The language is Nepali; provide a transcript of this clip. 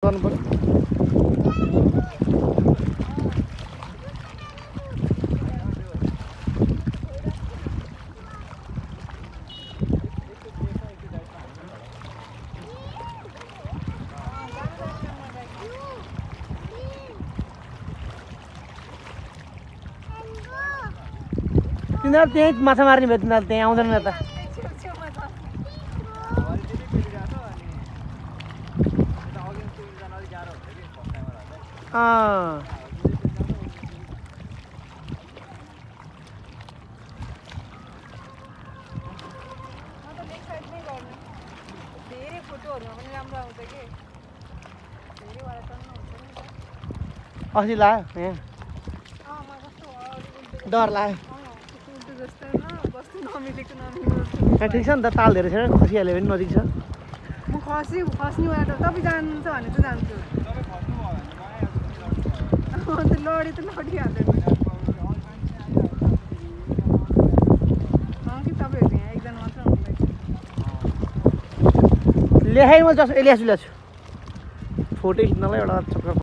गर्नु पर्यो तिनीहरू त्यहीँ माछा मार्ने भयो तिनीहरू त्यहीँ आउँदैन यता अस्ति लाग्यो यहाँ डर लाग्यो ठिक छ नि त ताल धेरै छैन खसिहाल्यो भने नजिक छ म खस्नेवाला तपाईँ जान्छ भने चाहिँ जान्छु अन्त लडी त लडिहाल्दैन कि तपाईँहरू यहाँ एकजना मात्र हुँदैछ लेखाइ मैले जस्तो ल्याएको छु फोटो खिच्नलाई एउटा चक्कर